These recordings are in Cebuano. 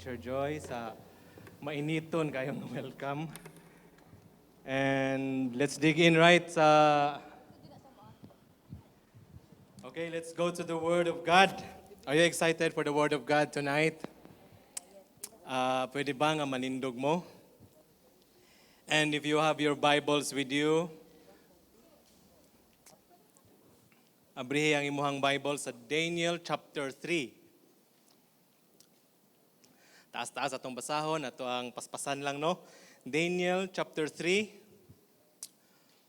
Teacher Joy, sa mainiton kayong welcome. And let's dig in right sa. Okay, let's go to the Word of God. Are you excited for the Word of God tonight? Pwede ba nga manindog mo? And if you have your Bibles with you, abrihi ang imuhang Bible sa Daniel chapter 3. Taas-taas atong basahon, ato ang paspasan lang, no? Daniel chapter 3,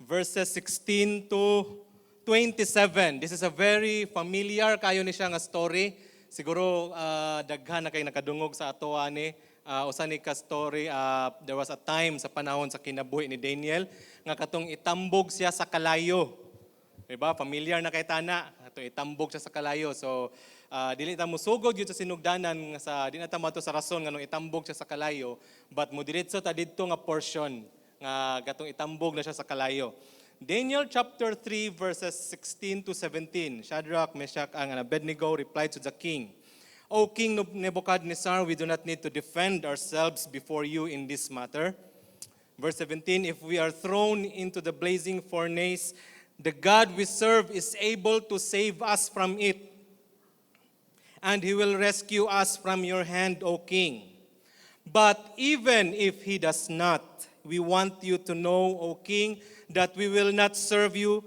verses 16 to 27. This is a very familiar kayo ni siya nga story. Siguro daghan na kay nakadungog sa ato ani. Usa ni ka story, there was a time sa panahon sa kinabuhi ni Daniel nga katong itambog siya sa kalayo. Diba? Familiar na kay tana. Ato itambog siya sa kalayo. So, dili ta musugod gyud sa sinugdanan nga sa di na ta moadto sa rason nganong itambog siya sa kalayo, but mudiretso ta didto nga portion nga katong itambog na siya sa kalayo. Daniel chapter 3 verses 16 to 17. Shadrach, Meshach, and Abednego replied to the king, "O King Nebuchadnezzar, we do not need to defend ourselves before you in this matter. Verse 17, if we are thrown into the blazing furnace, the God we serve is able to save us from it, and he will rescue us from your hand, O king. But even if he does not, we want you to know, O king, that we will not serve you,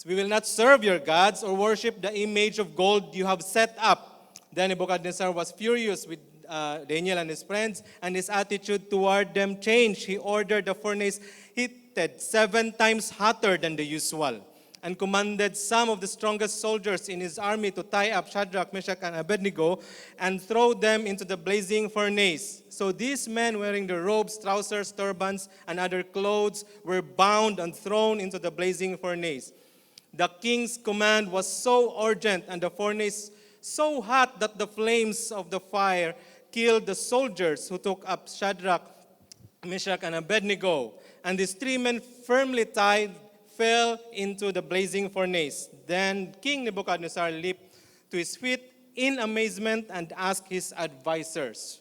we will not serve your gods or worship the image of gold you have set up." Then Nebuchadnezzar was furious with Daniel and his friends, and his attitude toward them changed. He ordered the furnace heated seven times hotter than the usual and commanded some of the strongest soldiers in his army to tie up Shadrach, Meshach, and Abednego and throw them into the blazing furnace. So these men, wearing their robes, trousers, turbans, and other clothes, were bound and thrown into the blazing furnace. The king's command was so urgent and the furnace so hot that the flames of the fire killed the soldiers who took up Shadrach, Meshach, and Abednego. And these three men, firmly tied, fell into the blazing furnace. Then King Nebuchadnezzar leaped to his feet in amazement and asked his advisors,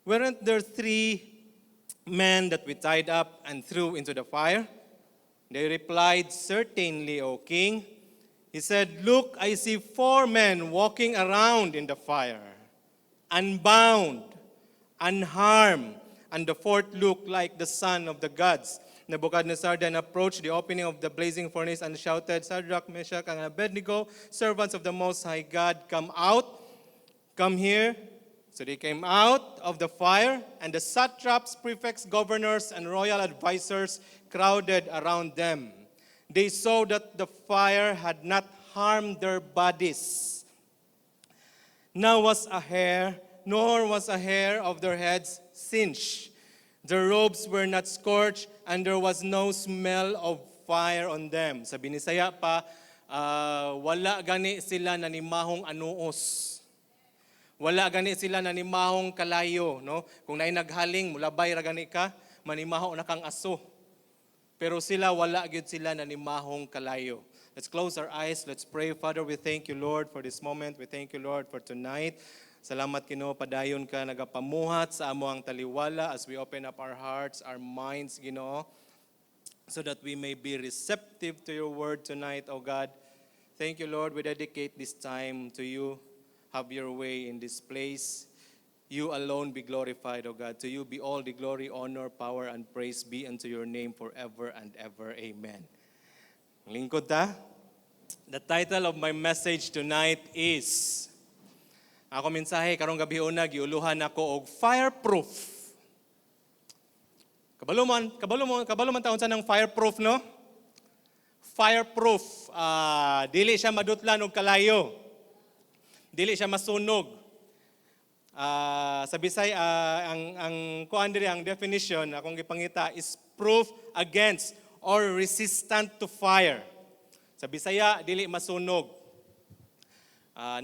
"Weren't there three men that we tied up and threw into the fire?" They replied, "Certainly, O king." He said, "Look, I see four men walking around in the fire, unbound, unharmed, and the fourth looked like the son of the gods." Nebuchadnezzar then approached the opening of the blazing furnace and shouted, "Shadrach, Meshach, and Abednego, servants of the Most High God, come out, come here." So they came out of the fire, and the satraps, prefects, governors, and royal advisors crowded around them. They saw that the fire had not harmed their bodies. Nor was a hair of their heads singed. Their robes were not scorched, and there was no smell of fire on them. Sa Binisaya pa, wala gani sila nanimahong anuos. Wala gani sila nanimahong kalayo, no? Kung naay naghaling, mulabay ra gani ka, manimaho na kang aso. Pero sila, wala gyud sila nanimahong kalayo. Let's close our eyes. Let's pray. Father, we thank you, Lord, for this moment. We thank you, Lord, for tonight. Salamat, Ginoo, padayon ka nagapamuhat sa amoang taliwala as we open up our hearts, our minds, Ginoo, so that we may be receptive to your word tonight, O God. Thank you, Lord. We dedicate this time to you. Have your way in this place. You alone be glorified, O God. To you be all the glory, honor, power, and praise be unto your name forever and ever. Amen. Lingkod ta. The title of my message tonight is, ako mensahe karong gabi una giuluhan nako og fireproof. Kabalo man ta unsa ng fireproof, no? Fireproof, dili siya madutlan og kalayo. Dili siya masunog. Sa Bisay, ang kuan diri, ang definition akong gipangita is proof against or resistant to fire. Sa Bisaya, dili masunog.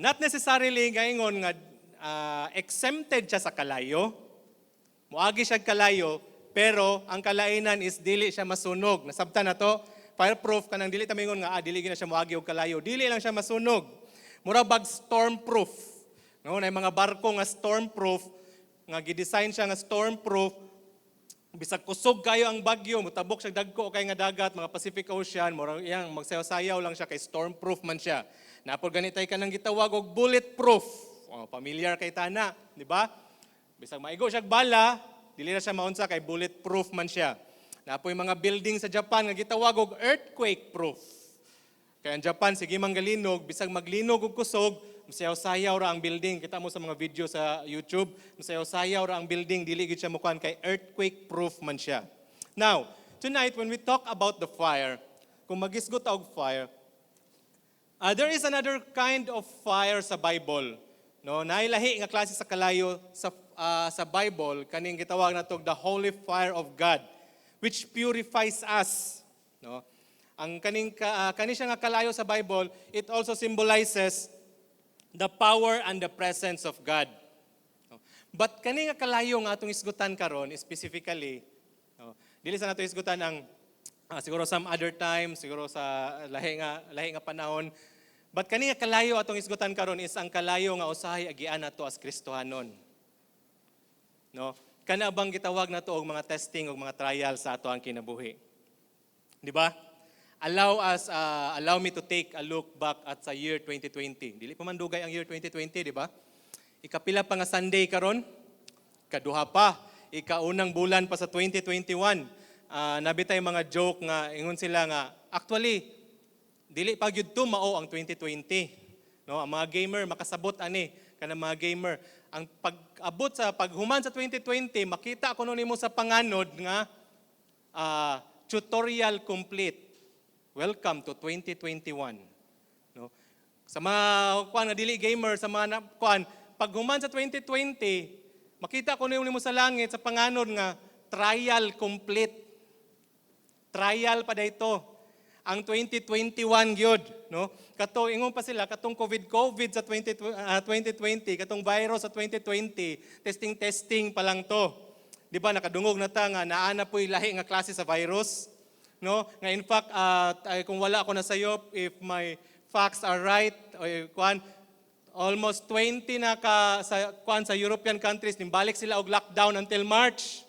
Not necessarily gaingon nga exempted siya sa kalayo. Muagi siya kalayo, pero ang kalainan is dili siya masunog. Nasabtan na to, fireproof kanang dili ta mingon nga dili gina siya muagi og kalayo. Dili lang siya masunog. Mura bag stormproof. No, na mga barko nga storm-proof, nga gi-design siya nga storm-proof, bisag kusog kayo ang bagyo, mutabok siya dagko kay nga dagat, mga Pacific Ocean, murag iyang magsayaw-sayaw lang siya kay storm-proof man siya. Naa pod gani tay kanang gitawag og bulletproof. Oh, familiar kay tana, di ba? Bisag maigo siya bala, dili na siya maunsa kay bulletproof man siya. Naa poy mga building sa Japan nga gitawag og earthquake proof. Kaya ang Japan, sige manggalinog, bisag maglinog og kusog, masayaw-sayaw ra ang building. Kita mo sa mga video sa YouTube, masayaw-sayaw ra ang building, dili gid siya mukuan kay earthquake proof man siya. Now, tonight when we talk about the fire, kung magisgot ta og fire, there is another kind of fire sa Bible. No, nailahi nga klase sa kalayo sa Bible, kaning gitawag nato the holy fire of God, which purifies us. No? Ang kani siya nga kalayo sa Bible, it also symbolizes the power and the presence of God. No? But kani nga kalayo nga atong isgutan karon specifically, no, dili sa nato isgutan ang siguro some other time, siguro sa lahi nga panahon. But kani nga kalayo atong isgutan karon is ang kalayo nga usahay agian nato as Kristohanon. No? Kana bang gitawag nato og mga testing og mga trial sa ato ang kinabuhi? Di ba? Allow me to take a look back at sa year 2020. Dili pa man dugay ang year 2020, di ba? Ikapila pa nga Sunday karon? Kaduha pa. Ikaunang bulan pa sa 2021. Naa bitay mga joke nga ingon sila nga actually dili pa gyud to mao ang 2020. No, ang mga gamer makasabot ani, kanang mga gamer, ang pag-abot sa paghuman sa 2020, makita kuno nimo sa panganod nga "Tutorial complete. Welcome to 2021." No? Sa mga kuan nga dili gamer, sa mga kuan, pag human sa 2020, makita kuno nimo sa langit sa panganod nga "Trial complete." Trial pa dito. Ang 2021 gyud, no? Kato ingon pa sila katong COVID COVID sa 2020, katong virus sa 2020, testing testing pa lang to. Di ba nakadungog na ta nga naa na po'y lahi nga klase sa virus, no? Nga in fact, ay, kung wala ako nasayop, if my facts are right, o kuan, almost 20 na ka sa kuan sa European countries nimbalik sila og lockdown until March.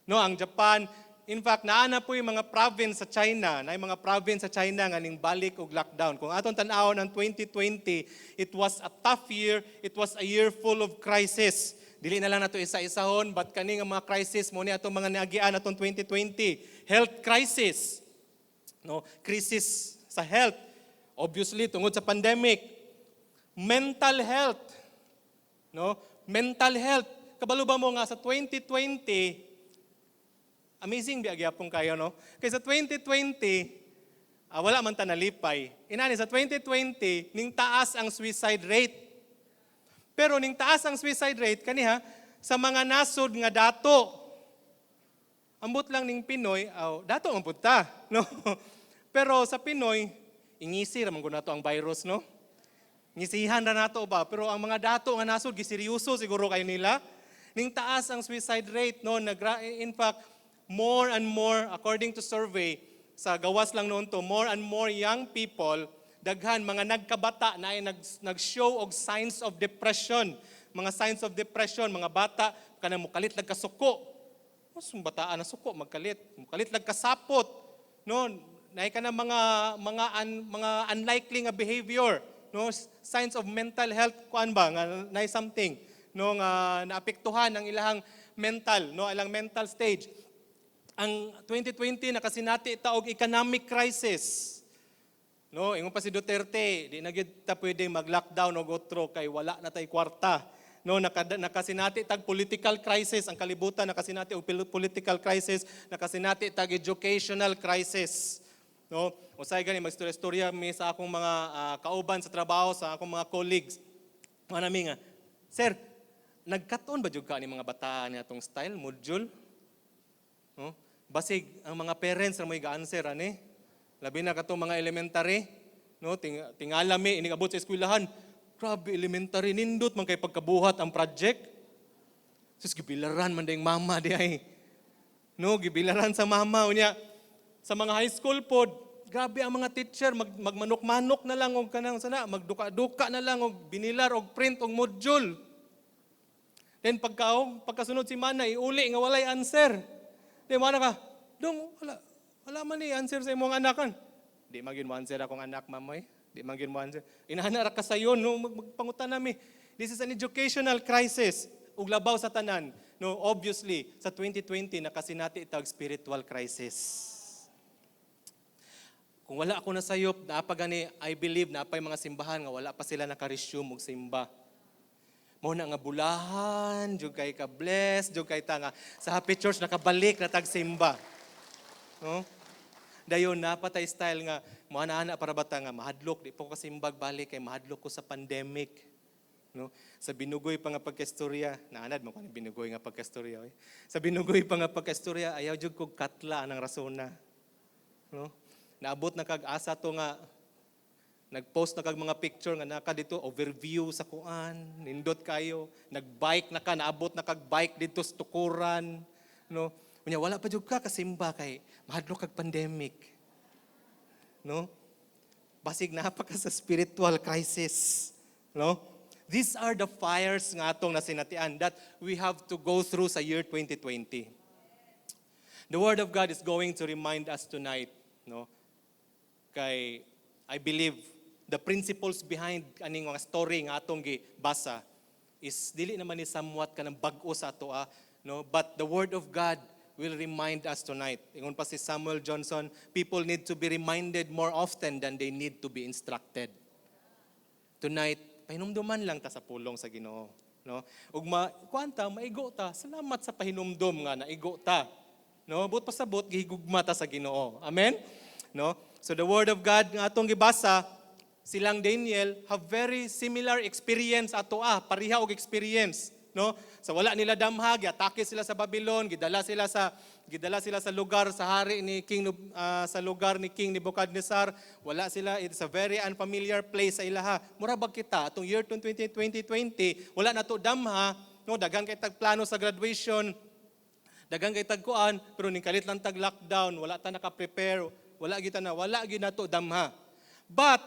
No, ang Japan, in fact, naa na po yung mga province sa China, na yung mga province sa China nga ning balik og lockdown. Kung atong tan-awon ang 2020, it was a tough year, it was a year full of crisis. Dili na lang nato isa-isahon, but kani nga mga crisis mo ni atong mga naagian atong 2020. Health crisis. No, crisis sa health. Obviously tungod sa pandemic. Mental health. No? Mental health. Kabalo ba mo nga sa 2020, amazing biya gyapon kayo, no? Kay sa 2020, wala man ta nalipay. Inani sa 2020, ning taas ang suicide rate. Pero ning taas ang suicide rate kaniha sa mga nasod nga dato. Ambot lang ning Pinoy, aw, dato man pud ta, no? Pero sa Pinoy, ingisi ra man gud nato ang virus, no? Ngisihan ra nato ba? Pero ang mga dato nga nasod giseryoso siguro kayo nila. Ning taas ang suicide rate, no? In fact, more and more, according to survey sa gawas lang noon to, more and more young people, daghan mga nagkabata na ay nag-show og signs of depression. Mga signs of depression, mga bata kanang mukalit lag kasuko. Mas bataan na suko magkalit, mukalit lag kasapot. No, naay ka na mga unlikely nga behavior, no, signs of mental health kuan ba nga naay something, no, nga naapektuhan ang ilahang mental, no, ilang mental stage. Ang 2020, nakasinati ta og economic crisis. No, ingon pa si Duterte, di na gyud ta pwede mag-lockdown og otro kay wala na tay kwarta. No, nakasinati tag political crisis ang kalibutan, nakasinati og political crisis, nakasinati tag educational crisis. No, usay gani magstorya-storya mi sa akong mga kauban sa trabaho, sa akong mga colleagues. Mga nami nga, "Sir, nagkat-on ba jud ka ni mga bataan ni atong style module?" No? Basig ang mga parents ra mo'y ga-answer ani. Labi na katong mga elementary, no, tingala mi inig abot sa eskwelahan. Grabe, elementary, nindot man kay pagkabuhat ang project. Sus, gibilaran man ding mama di ay. No, gibilaran sa mama unya. Sa mga high school pod, Grabe ang mga teacher, magmanok-manok na lang og kanang sana, magduka-duka na lang og binilar og print og module. Then pagkasunod semana, iuli nga walay answer. Then wala ka, "Dong, wala man ni answer sa imong anakan." "Di man gyud mo answer akong anak, mamoy. Di man gyud mo answer." Inana ra ka sayon, no, magpangutan nami. This is an educational crisis. Ug labaw sa tanan, no, obviously, sa 2020 nakasinati tag spiritual crisis. Kung wala ako nasayop, naa pa gani, I believe, naa pay mga simbahan nga wala pa sila naka-resume og simba. Mao na nga bulahan, jud kay ka bless, jud kay ta nga sa Happy Church nakabalik na tag simba. No? Dayon naa pa tay style nga mo ana para bata nga mahadlok, "Di pa ko kasimbag balik kay mahadlok ko sa pandemic." No? Sa binugoy pa nga pagkastorya, naanad mo kani binugoy nga pagkastorya, oy. Sa binugoy pa nga pagkastorya, ayaw jud kog katla anang rasona. No? Naabot na kag asa to nga nagpost na kag mga picture nga naka dito overview sa kuan, nindot kayo, nagbike na ka, naabot na kag bike dito sa tukuran, no? Unya wala pa jud ka kasimba kay mahadlok kag pandemic. No? Basig naa pa ka sa spiritual crisis, no? These are the fires nga atong nasinatian that we have to go through sa year 2020. The Word of God is going to remind us tonight, no? Kay I believe the principles behind aning mga story nga atong gibasa is dili naman ni somewhat kanang bag-o sa ato ah, no, but the Word of God will remind us tonight. Ingon pa si Samuel Johnson, "People need to be reminded more often than they need to be instructed." Tonight, pahinumduman lang ta sa pulong sa Ginoo, no? Ug ma kuan ta, maigo ta. Salamat sa pahinumdom nga naigo ta. No, buot pasabot gihigugma ta sa Ginoo. Amen? No? So the Word of God nga atong gibasa, silang Daniel have very similar experience ato ah, pareha og experience, no? Sa wala nila damha, giatake sila sa Babylon, gidala sila sa lugar sa hari ni King sa lugar ni King Nebuchadnezzar. Wala sila, it's a very unfamiliar place sa ilaha. Mura bag kita atong year 2020, 2020, wala na to damha, no, daghan kay tag plano sa graduation, daghan kay tagkuan, pero ning kalit lang tag lockdown, wala ta naka-prepare, wala gyud nato damha. But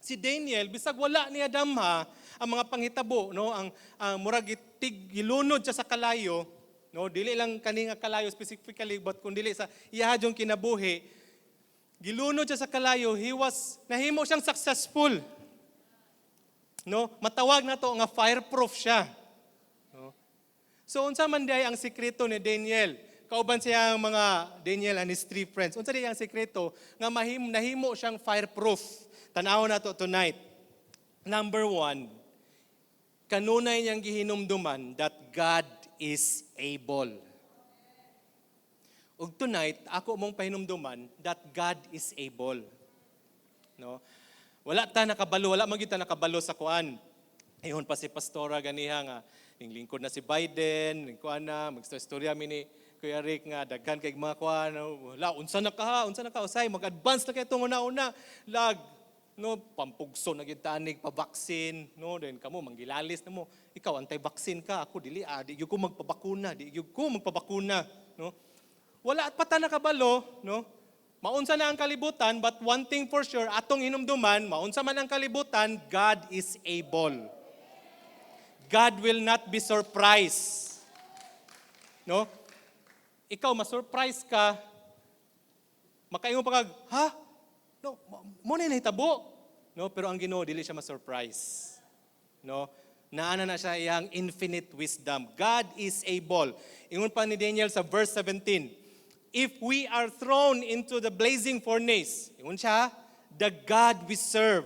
si Daniel, bisag wala niya damha ang mga panghitabo, no, ang murag itig gilunod siya sa kalayo, no, dili lang kani nga kalayo specifically, but kun dili sa iya jung kinabuhi, gilunod siya sa kalayo, he was nahimo siyang successful. No, matawag na to nga fireproof siya. No? So unsa man diay ang sikreto ni Daniel? Kauban siya ang mga Daniel and his three friends. Unsa diay ang sikreto nga nahimo siyang fireproof? Tanaw na to tonight. Number one, kanunay niyang gihinumduman that God is able. Ug tonight, ako mong pahinumduman that God is able. No? Wala ta nakabalo, wala man gyud ta nakabalo sa kuan. Ingon pa si Pastora ganiha nga ning lingkod na si Biden, ning kuan na magstorya mi ni Kuya Rick nga daghan kay mga kuan, wala, unsa na ka, unsa na ka, usay mag-advance na kay tong una-una lag, no, pampugso na gyud tanig pa vaccine, no, then kamo manggilalis na mo, ikaw anti-vaccine ka, ako dili ah, di gyud ko magpabakuna, di gyud ko magpabakuna, no? Wala at pa ta nakabalo, no, maunsa na ang kalibutan, but one thing for sure, atong hinumduman, maunsa man ang kalibutan, God is able. God will not be surprised, no? Ikaw ma-surprise ka, makaingon pa kag, "Ha? No, mo na nahitabo." No, pero ang Ginoo, dili siya ma-surprise. No? Naana na siya iyang infinite wisdom. God is able. Ingon pa ni Daniel sa verse 17, "If we are thrown into the blazing furnace," ingon siya, "the God we serve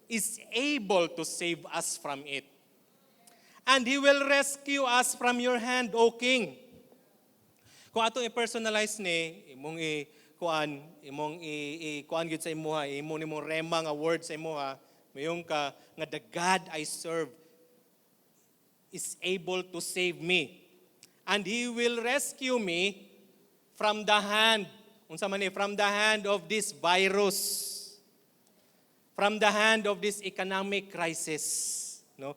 is able to save us from it. And He will rescue us from your hand, O King." Kung atong i-personalize ni, imong i kuan, imong i kuan gyud sa imuha, imo nimong rema nga word sa imuha, mayong ka nga the God I serve is able to save me. And He will rescue me from the hand. Unsa man ni? From the hand of this virus. From the hand of this economic crisis. No?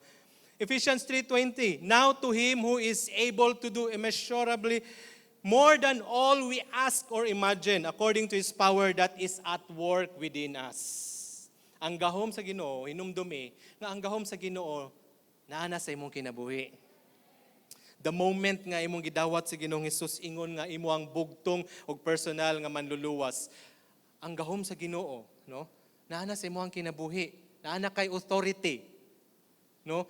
Ephesians 3:20, "Now to Him who is able to do immeasurably more than all we ask or think, More than all we ask or imagine, according to His power that is at work within us. Ang gahom sa Ginoo, hinumdumi nga ang gahom sa Ginoo naa na sa imong kinabuhi. The moment nga imong gidawat si Ginoong Hesus ingon nga imo ang bugtong ug personal nga manluluwas, ang gahom sa Ginoo, no? Naa na sa imong kinabuhi, naa na kay authority, no?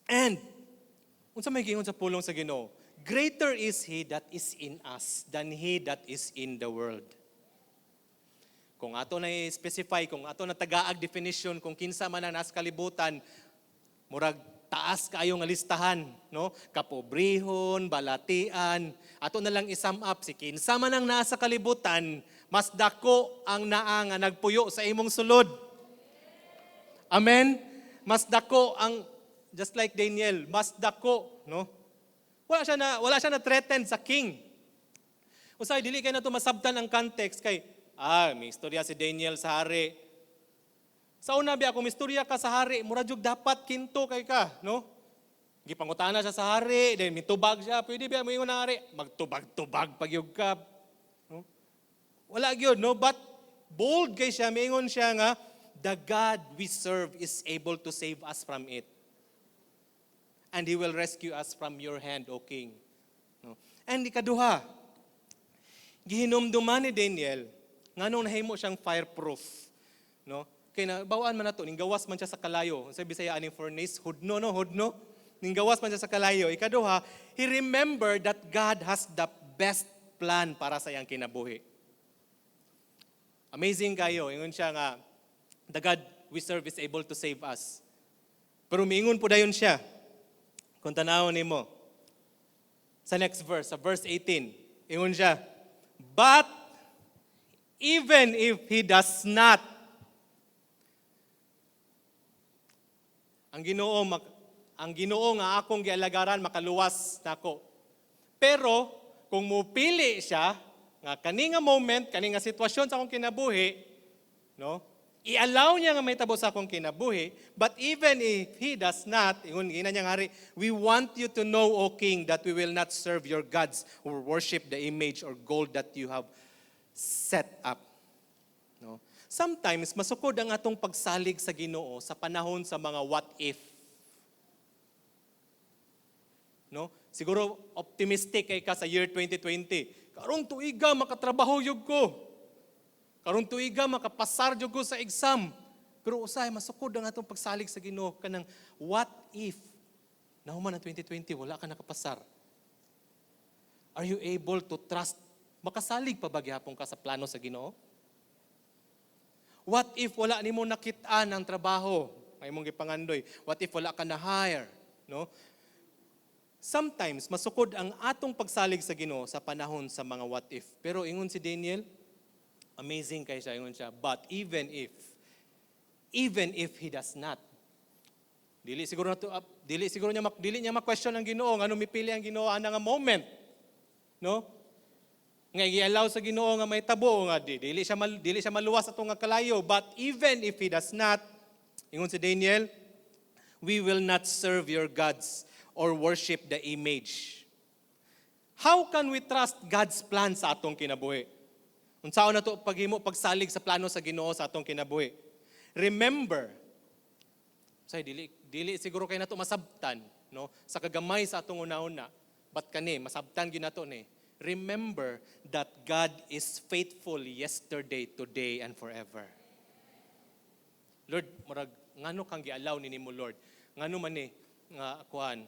And unsa may giingon sa pulong sa Ginoo? Greater is He that is in us than he that is in the world. Kung ato na i-specify, kung ato na tagaag definition kung kinsa man ang nasa kalibutan, murag taas kaayo nga listahan, no? Kapobrehon, balatian. Ato na lang i-sum up, si kinsa man ang nasa kalibutan, mas dako ang naa nga nagpuyo sa imong sulod. Amen? Mas dako ang, just like Daniel, mas dako, no? Wala siya na threatened sa king. Usay dili kay nato masabtan ang context kay may istorya si Daniel sa hari. Sa una biya, kung istorya ka sa hari, mura jud dapat kinto kay ka, no? Gipangutana siya sa hari, then mitubag siya, pwede biya moingon ang hari, magtubag-tubag pagyug ka. No? Wala gyud, no? But bold kay siya, miingon siya nga, "The God we serve is able to save us from it. And He will rescue us from your hand, O king." No? And ikaduha, gihinumduman ni Daniel, nganong nahimo siyang fireproof. No? Kay na bawaan man nato ning gawas man siya sa kalayo. Sa Bisaya aning furnace, hudno, no, hudno. Ning gawas man siya sa kalayo. Ikaduha, he remembered that God has the best plan para sa iyang kinabuhi. Amazing kayo. Ingon siya nga, "The God we serve is able to save us." Pero miingon po dayon siya. Kung tanawon nimo sa next verse, sa verse 18, ingon siya, "But even if He does not," ang Ginoo nga akong gialagaran makaluwas nako. Pero kung mupili siya nga kani nga moment, kani nga sitwasyon sa akong kinabuhi, no? I-allow niya nga mahitabo sa akong kinabuhi, but even if He does not, ingon gina niya hari, "We want you to know, O king, that we will not serve your gods or worship the image or gold that you have set up." No? Sometimes masukod ang atong pagsalig sa Ginoo sa panahon sa mga what if. No? Siguro optimistic kay ka sa year 2020. Karong tuiga makatrabaho jud ko. Karong tuiga makapasar jud ko sa exam. Pero usahay masukod ang atong pagsalig sa Ginoo kanang what if nahuman ang 2020, wala ka nakapasar. Are you able to trust? Makasalig pa ba gihapon ka sa plano sa Ginoo? What if wala nimo nakit-an ang trabaho nga imong gipangandoy? What if wala ka na hire? No? Sometimes masukod ang atong pagsalig sa Ginoo sa panahon sa mga what if. Pero ingon si Daniel, amazing kay siya, ingon siya, "But even if He does not," dili siguro nato dili niya ma-question ang Ginoo ngano mipili ang Ginoo ana nga moment. No? Nga gi-allow sa Ginoo nga mahitabo nga dili siya maluwas atong nga kalayo, but even if He does not, ingon si Daniel, "We will not serve your gods or worship the image." How can we trust God's plan sa atong kinabuhi? Unsaon nato paghimo pagsalig sa plano sa Ginoo sa atong kinabuhi? Remember, say dili dili siguro kay nato masabtan, no, sa kagamay sa atong una-una, but kani masabtan gyud nato ni. Remember that God is faithful yesterday, today, and forever. Lord, murag ngano kang gi-allow ni nimo, Lord? Ngano man ni nga kuan?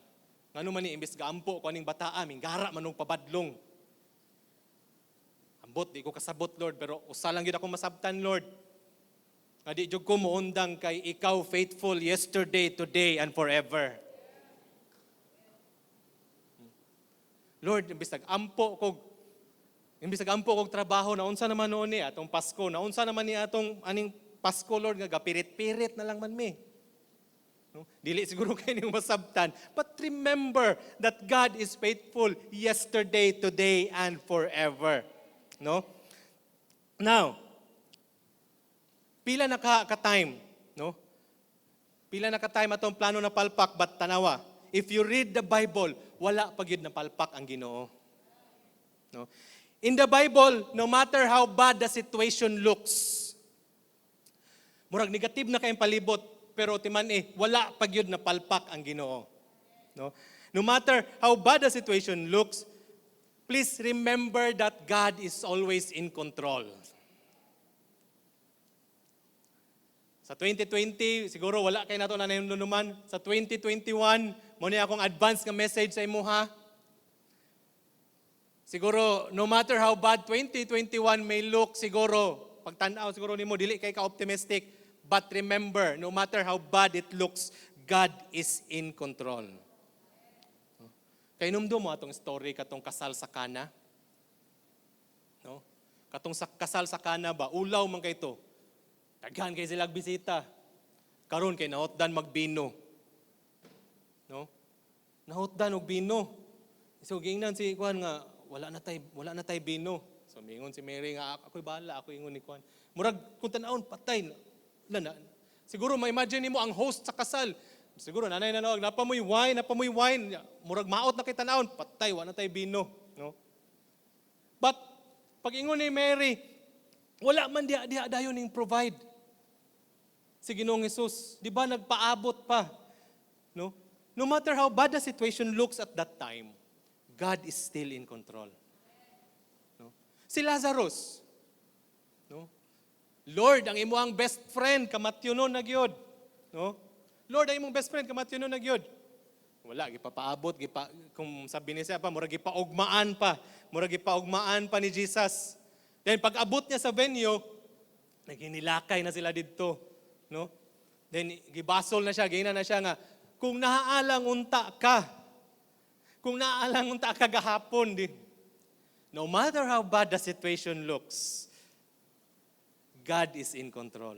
Ngano man ni imbes gaampo ko aning bataa, minggara man og pabadlong? Ambot, di ko kasabot, Lord, pero usa lang gyud ako masabtan, Lord. Nga di jud ko moundang kay ikaw faithful yesterday, today, and forever. Lord, imbis nag-ampo kog trabaho, naunsa naman noon ni atong Pasko, naunsa naman ni atong aning Pasko, Lord, nga gapirit-pirit na lang man mi. No? Dili siguro kay nimo masabtan. But remember that God is faithful yesterday, today, and forever. No? Now, pila na ka time, no? Pila na ka time atong plano na palpak, but tanawa. If you read the Bible, wala pa gyud na palpak ang Ginoo. No? In the Bible, no matter how bad the situation looks, murag negative na kayong palibot, pero timan eh, wala pa gyud na palpak ang Ginoo. No? No matter how bad the situation looks, please remember that God is always in control. Sa 2020, siguro wala kay nato na naman. Sa 2021, mo ni akong advance nga message sa imuha. Siguro, no matter how bad 2021 may look, siguro, pagtanaw siguro nimo dili kay ka optimistic. But remember, no matter how bad it looks, God is in control. Kay numdum mo atong story katong kasal sa Kana? No? Katong sa kasal sa Kana ba, ulaw man kay to. Daghan kay silag bisita. Karon kay nahotdan magbino. No? Nahotdan og bino. So giingnan si kuan nga wala na tay bino. So mingon si Mary nga, "Ako'y bahala, ako ingon ni kuan." Murag kung tan-awon, patay na, na. Siguro ma-imagine nimo ang host sa kasal. Siguro nanay na nawag, "Napamoy wine, napamoy wine." Murag maot na kay tan-awon, patay, wala na tay bino, no? But pag ingon ni Mary, wala man diha diha dayon ning provide si Ginoong Hesus. Di ba nagpaabot pa? No? No matter how bad the situation looks at that time, God is still in control. No? Si Lazarus, no? "Lord, ang imo ang best friend, kamatyonon na gyud." No? "Lord, ang imong best friend, kamatyonon na gyud." Wala, gipapaabot, gipa, kung sabi niya siya pa, murag gipaugmaan pa. Murag gipaugmaan pa ni Jesus. Then pag abot niya sa venue, naghinilakay na sila didto. No? Then gibasol na siya, gina na siya nga, "Kung naaalang unta ka, kung naaalang unta ka gahapon," di. No matter how bad the situation looks, God is in control.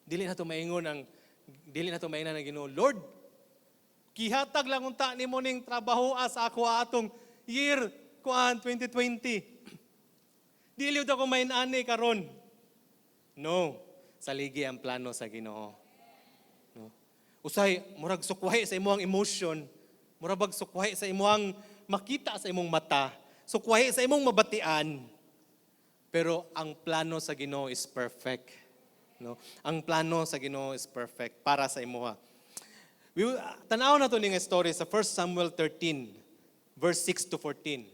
Dili na to maingon ang Ginoo, "Lord, gihatag lang unta nimo ning trabaho sa ako atong year kuan 2020. Dili ako main-ani karon." No, saligi ang plano sa Ginoo. No. Usay murag sukwahi sa imong emotion, murag bag sukwahi sa imong makita sa imong mata, sukwahi sa imong mabatian. Pero ang plano sa Ginoo is perfect. No? Ang plano sa Ginoo is perfect para sa imuha. Tanaw na to ning story sa 1 Samuel 13 verse 6 to 14.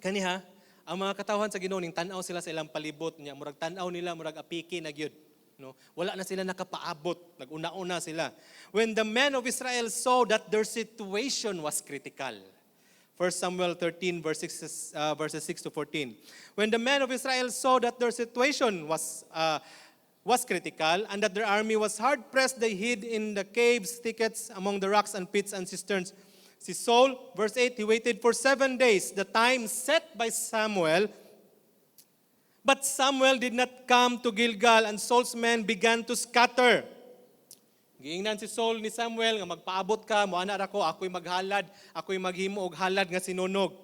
Kaniha, ang mga katawhan sa Ginoo ning tan-aw sila sa ilang palibot niya, murag tan-aw nila murag apiki na gyud. No? Wala na sila nakapaabot, naguna-una sila. When the men of Israel saw that their situation was critical. 1 Samuel 13 verses 6 to 14. When the men of Israel saw that their situation was critical and that their army was hard pressed, they hid in the caves, thickets, among the rocks and pits and cisterns. Si Saul, verse 8, he waited for 7 days, the time set by Samuel. But Samuel did not come to Gilgal, and Saul's men began to scatter. Giingnan si Saul ni Samuel nga, "Magpaabot ka, moana ra ko, ako'y maghalad, ako'y maghimo og halad nga sinunog."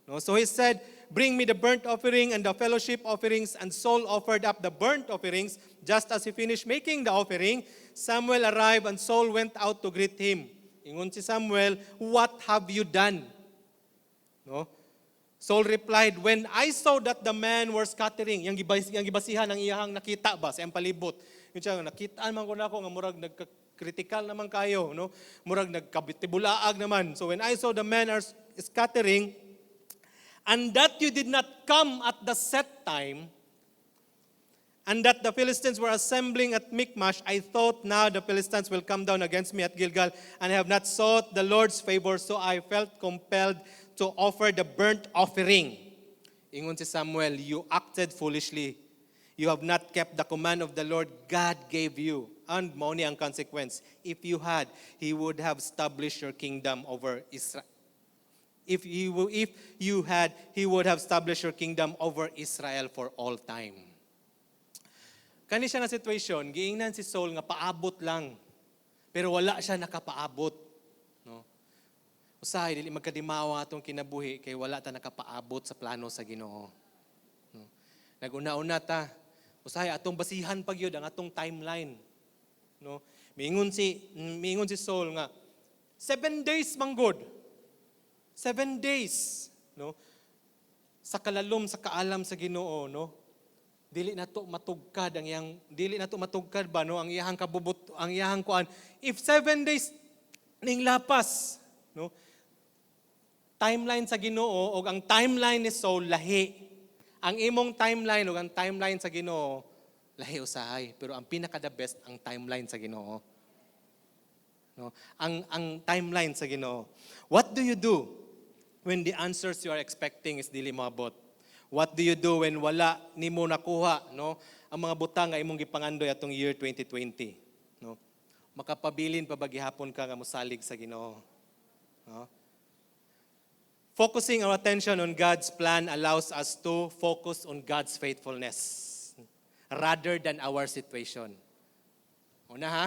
No, so he said, "Bring me the burnt offering and the fellowship offerings," and Saul offered up the burnt offerings. Just as he finished making the offering, Samuel arrived and Saul went out to greet him. Ingon si Samuel, "What have you done?" No? Saul replied, "When I saw that the men were scattering," yung gibasihan ang iyahang nakita ba sa iyang palibot. Yung siya, nakitaan man ko nako nga murag nagka-critical naman kayo, no? Murag nagkabitibulaag naman. So when I saw the men are scattering, and that you did not come at the set time, and that the Philistines were assembling at Michmash, I thought, 'Now the Philistines will come down against me at Gilgal,' and I have not sought the Lord's favor, so I felt compelled to offer the burnt offering." Ingon si Samuel, "You acted foolishly. You have not kept the command of the Lord God gave you." And mao ni ang consequence. If you had, He would have established your kingdom over Israel. If you had, He would have established your kingdom over Israel for all time. Kani siya nga situation, giingnan si Saul nga paabot lang. Pero wala siya nakapaabot. No? Usahay, dili magkadimawa atong kinabuhi kay wala ta nakapaabot sa plano sa Ginoo. No? Naguna-una ta. Usahay atong basihan pa gyud ang atong timeline. No? Miingon si Saul nga 7 days man gud. 7 days, no? Sa kalalom sa kaalam sa Ginoo, no? Dili nato matugkad ba, no, ang iyang kabubut, ang iyang kuan. If 7 days ning lapas, no? Timeline sa Ginoo og ang timeline ni Saul lahi. Ang imong timeline ug ang timeline sa Ginoo lahi usahay, pero ang pinaka the best ang timeline sa Ginoo. No? Ang timeline sa Ginoo. What do you do when the answers you are expecting is dili moabot? What do you do when wala nimo nakuha, no, ang mga butang nga imong gipangandoy atong year 2020, no? Makapabilin pa ba gihapon ka nga mosalig sa Ginoo? No? Focusing our attention on God's plan allows us to focus on God's faithfulness rather than our situation. Una ha,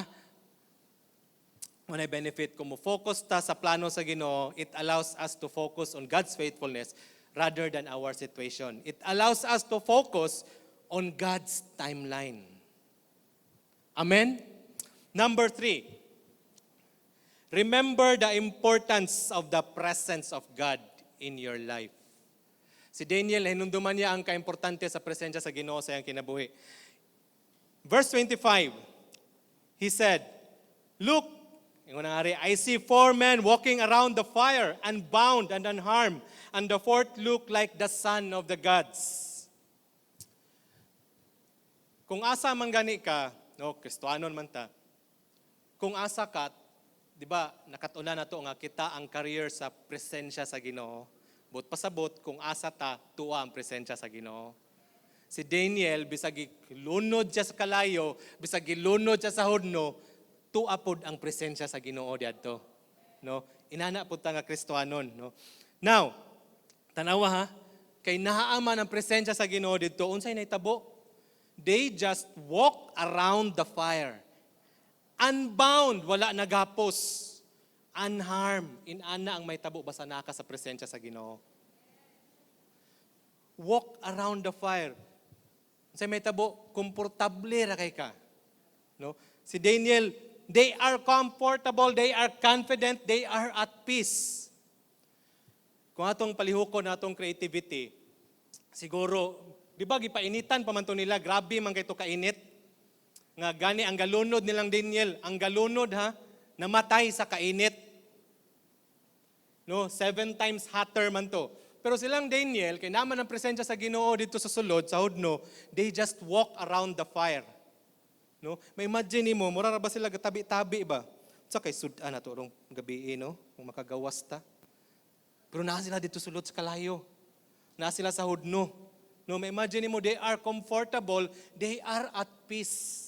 when I benefit, kung mo-focus ta sa plano sa Ginoo, it allows us to focus on God's faithfulness rather than our situation. It allows us to focus on God's timeline. Amen? Number three, remember the importance of the presence of God in your life. Si Daniel, hinumduman niya ang kaimportante sa presensya sa Ginoo sa iyang kinabuhi. Verse 25, he said, "Look," ingon ang ari, "I see four men walking around the fire, unbound and unharmed, and the fourth looked like the son of the gods." Kung asa man gani ka, no, Kristohanon man ta, kung asa ka, di ba, nakat-unan na to nga kita ang carrier sa presensya sa Ginoo. But pasabot, kung asa ta, tuwa ang presensya sa Ginoo. Si Daniel, bisag gilunod siya sa kalayo, bisag gilunod siya sa hudno, tuwa pod ang presensya sa Ginoo diadto. No? Inana pud ta nga Kristohanon, no? Now, tanawa ha, kay naa man ang presensya sa Ginoo didto, unsay nahitabo? They just walk around the fire. Unbound, wala nagapos. Unharmed, inana ang mahitabo basta naa ka sa presensya sa Ginoo. Walk around the fire. Unsay mahitabo, komportable ra kay ka. No? Si Daniel, they are comfortable, they are confident, they are at peace. Kung atong palihukon atong creativity, siguro, di ba gipainitan pa man to nila, grabe man kay to kainit. Nga gani ang galunod nilang Daniel, ang galunod ha, namatay sa kainit. No, seven times hotter man to. Pero silang Daniel, kay naa man ang presensya sa Ginoo dito sa sulod, sa hudno, they just walk around the fire. No? Ma-imagine nimo, mura ra ba sila gatabi-tabi ba? Sa kay sudan na to rong gabi, no? Kung makagawas ta. Pero naa sila dito sulod sa kalayo. Naa sila sa hudno. No, ma-imagine mo, they are comfortable, they are at peace.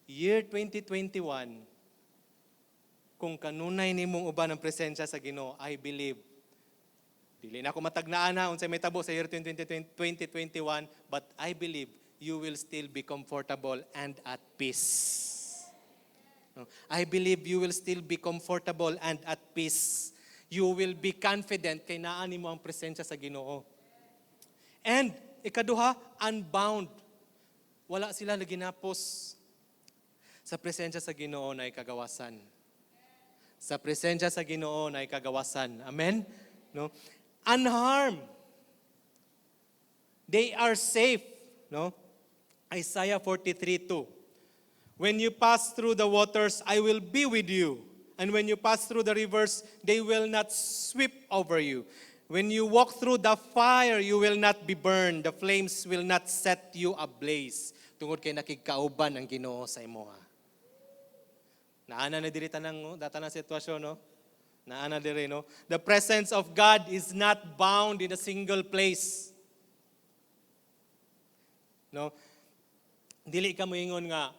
Year 2021, kung kanunay nimong uban ang presensya sa Ginoo, I believe, dili na ako matagnaan ha unsay mahitabo sa year 2021, but I believe you will still be comfortable and at peace. No? I believe you will still be comfortable and at peace. You will be confident kay naa nimo ang presensya sa Ginoo. And ikaduha, unbound. Wala sila naginapos. Sa presensya sa Ginoo naay kagawasan. Sa presensya sa Ginoo naay kagawasan. Amen? No? Unharmed. They are safe, no? Isaiah 43:2. "When you pass through the waters, I will be with you. And when you pass through the rivers, they will not sweep over you. When you walk through the fire, you will not be burned. The flames will not set you ablaze." Tungod kay nakigkauban ang Ginoo sa imoha. Naana na diri tanang data na sitwasyon, no? Naana diri, no? The presence of God is not bound in a single place. No? Dili ka moingon nga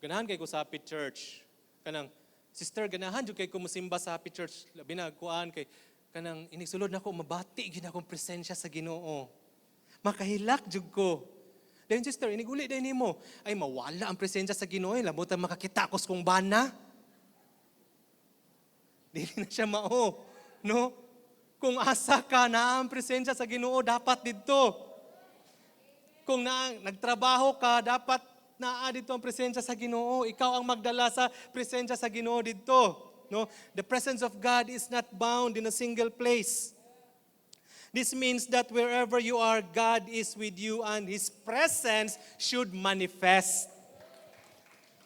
ganahan kay ko sa Happy Church. Kanang sister, ganahan jud kay ko mosimba sa Happy Church. Labi na kuan kay kanang inigsulod nako, mabati gyud akong presensya sa Ginoo. Makahilak jud ko. Dayon, sister, iniguli dayon nimo. Ay, mawala ang presensya sa Ginoo, eh. Lamot ang makakita ko sa kong bana. Dili na siya mao. No? Kung asa ka na ang presensya sa Ginoo, dapat didto. Kung na, nagtrabaho ka, dapat naa dito ang presensya sa Ginoo. Ikaw ang magdala sa presensya sa Ginoo didto. No? The presence of God is not bound in a single place. This means that wherever you are, God is with you and His presence should manifest.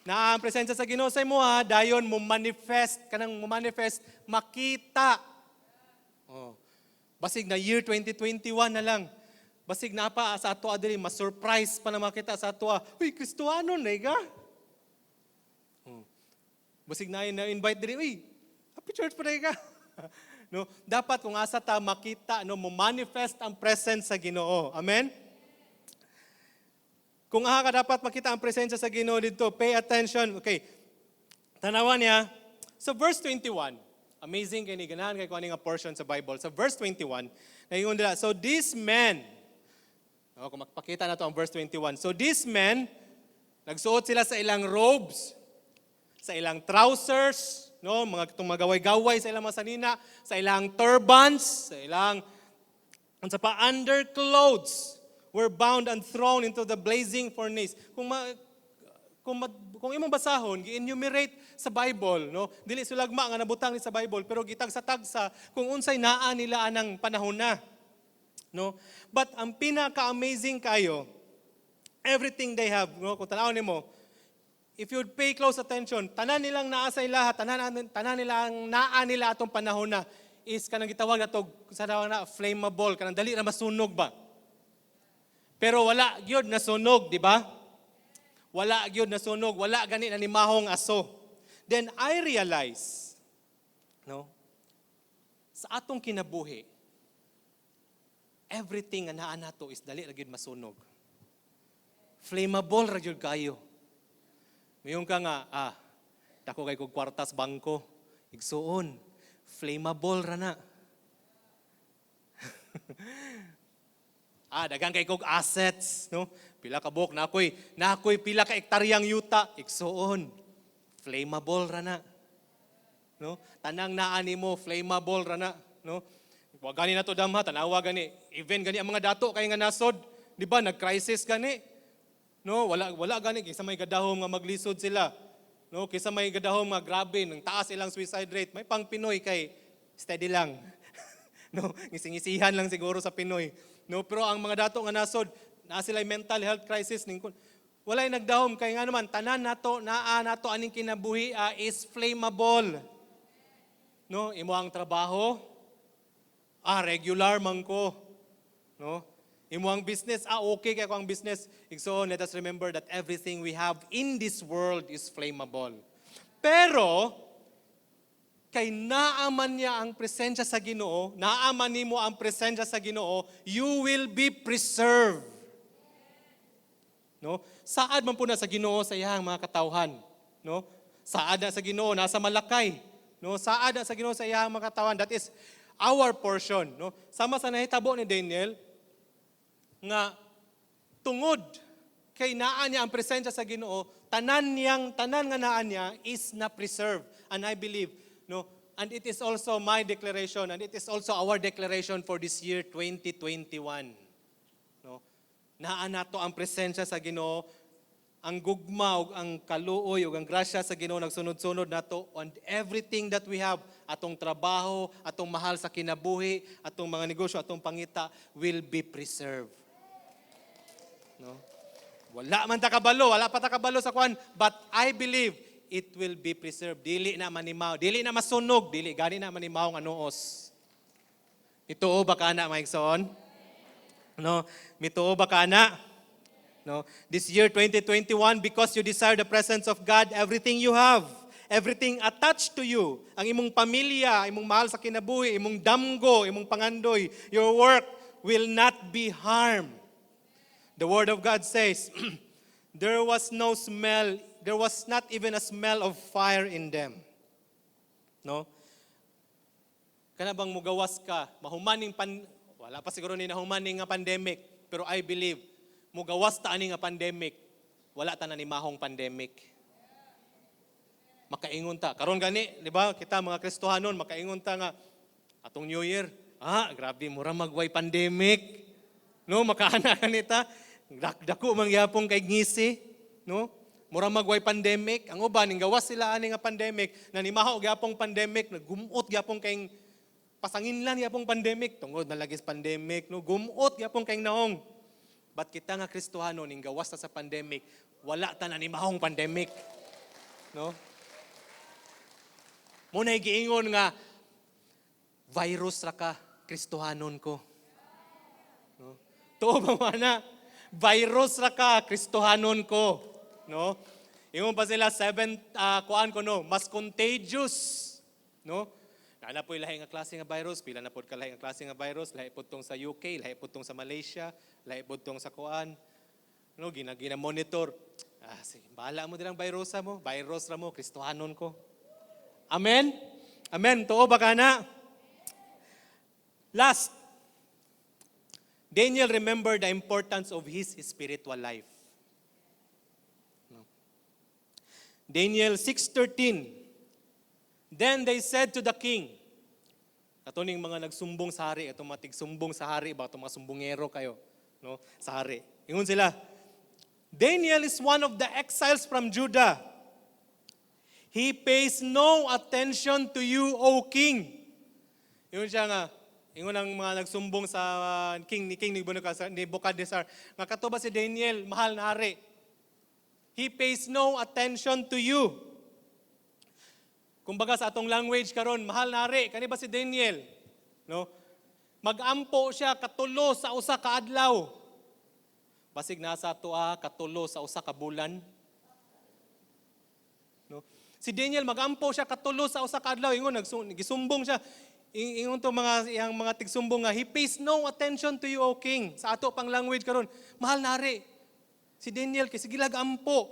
Na ang presensya sa Ginoo sa imo ha, dayon mo manifest, kanang mo manifest, makita. Oh. Basig na year 2021 na lang. Basig na pa sa ato diri, ma-surprise pa na makita sa ato. Uy, Kristohanon na ka. Oh. Basig na na invite diri, uy, happy church pa ka. No, dapat kung asa ta makita, no, mo manifest ang presence sa Ginoo. Amen. Kung aha ka dapat makita ang presensya sa Ginoo dito, pay attention. Okay. Tanawan niya. So verse 21. Amazing kay ni, ganahan kay ko ani nga portion sa Bible. Sa verse 21, naingon nila, so these men, no, kung magpakita na to ang verse 21. So these men, nagsuot sila sa ilang robes, sa ilang trousers, no, mga itong magaway-gaway sa ilang mga sanina, sa ilang turbans, sa ilang unsa pa, underclothes, were bound and thrown into the blazing furnace. Kung imong basahon, gi-enumerate sa Bible, no? Dili sulagma nga nabutang ni sa Bible, pero gitagsa-tagsa kung unsay naa nila anang panahon na. No? But ang pinaka-amazing kayo, everything they have, no? Kung tan-awon nimo, if you would pay close attention, tanan nilang naa sa ilaha, tanan nilang naa nila atong panahon na is kanang gitawag nato sa tawag na flammable, kanang dali na masunog ba. Pero wala gyud nasunog, di ba? Wala gyud nasunog, wala gani na nimahong aso. Then I realize, no, sa atong kinabuhi, everything nga naa nato is dali ra gyud masunog. Flammable ra gyud kayo. Mayon ka nga, dako kay kog kwarta sa bangko. Igsuon, flammable ra na. Daghan kay kog assets, no? Pila ka buok nakoy pila ka ektaryang yuta, igsuon. Flammable ra na. No? Tanang naa nimo, flammable ra na, no? Wa gani na to damha, tanawa gani. Even gani ang mga dato kay nga nasod, di ba, nag-crisis gani. No, wala gani kaysa may gadahom nga maglisod sila. No, kaysa may gadahom nga grabe nang taas ilang suicide rate. May pang Pinoy kay steady lang. No, ngising-ngisihan lang siguro sa Pinoy. No, pero ang mga dato nga nasod, naa sila mental health crisis ning walay nagdahom kay nga naman tanan nato naa nato aning kinabuhi is flammable. No, imo ang trabaho, regular man ko. No? Imo ang business, okay kay ko ang business. Igsoon, let us remember that everything we have in this world is flammable. Pero, kay naaman niya ang presensya sa Ginoo, naaman nimo ang presensya sa Ginoo, you will be preserved. No? Saad man po na sa Ginoo sa iyang mga katawhan, no? Saad na sa Ginoo nasa Malakay, no? Saad na sa Ginoo sa iyang mga katawhan. That is our portion, no? Sama sa nahitabo ni Daniel nga tungod kay naa niya ang presensya sa Ginoo, tanan nga naa niya is na preserve. And I believe, no, and it is also my declaration and it is also our declaration for this year 2021. No? Naa nato ang presensya sa Ginoo, ang gugma ug ang kaluoy ug ang grasya sa Ginoo nagsunod-sunod nato on everything that we have, atong trabaho, atong mahal sa kinabuhi, atong mga negosyo, atong pangita will be preserved. No? Wala man ta kabalo, wala pa ta kabalo sa kwan, but I believe it will be preserved. Dili na manimaw, dili na masunog, dili gani na manimaw nga nuos. Mituo ba ka na, mga igsoon? No? Mituo ba ka na? No? This year 2021, because you desire the presence of God, everything you have, everything attached to you, ang imong pamilya, imong mahal sa kinabuhi, imong damgo, imong pangandoy, your work will not be harmed. The word of God says, there was no smell, there was not even a smell of fire in them. No? Kana bang mugawas ka, mahumaning pan, wala pa siguro ni nahumaning nga pandemic, pero I believe mugawas ta ani nga pandemic, wala ta na ni mahong pandemic. Makaingon ta. Karon gani, di ba? Kita mga Kristohanon, makaingon ta nga atong New Year, grabe, mura magway pandemic. No, makaana kanita. Dako man gyapon kay ngisi, no? Mura magway pandemic. Ang uban ning gawas sila ani nga pandemic, na nimaho gyapong pandemic, nagumot gyapon kay Pasanginlan gyapong pandemic tungod na lagi sa pandemic, no, gumot gyapong kay naong. But kita nga Kristohano, ning gawas ta sa pandemic, wala ta na ni maong pandemic. No? Mao na giingon nga virus ra ka, Kristohanon ko. No? Tuo ba mo na? Virus ra ka, Kristohanon ko. No? Ingon pa sila seven kuan ko, no, mas contagious, no? Naa na po'y lahi nga klase nga virus, pila na pod ka lahi nga klase nga virus, lahi pod tong sa UK, lahi pod tong sa Malaysia, lahi pod tong sa kuan. No, gina monitor. Ah, sige, bahala mo dirang virusa mo, virus ra mo, Kristohanon ko. Amen? Amen. Tuo ba kana? Last, Daniel remembered the importance of his spiritual life. No. Daniel 6:13. Then they said to the king, katoning mga nagsumbong sa hari, itong mga tigsumbong sa hari ba, itong mga sumbongero kayo, no, sa hari. Ingon sila, "Daniel is one of the exiles from Judah. He pays no attention to you, O king." Ingon siya nga, ingon ang mga nagsumbong sa king ni King Nebuchadnezzar, nga kato ba si Daniel, mahal na hari? He pays no attention to you. Kumbaga sa atong language karon, mahal na hari, kani ba si Daniel? No? Magampo siya katulo sa usa ka adlaw. Basig nasa atoa katulo sa usa ka bulan. No? Si Daniel, magampo siya katulo sa usa ka adlaw, ingon gisumbong siya. Ingon to mga iyang mga tigsumbong nga, "He pays no attention to you, O king." Sa ato pang language karon, mahal na hari. Si Daniel kay sige lag ampo.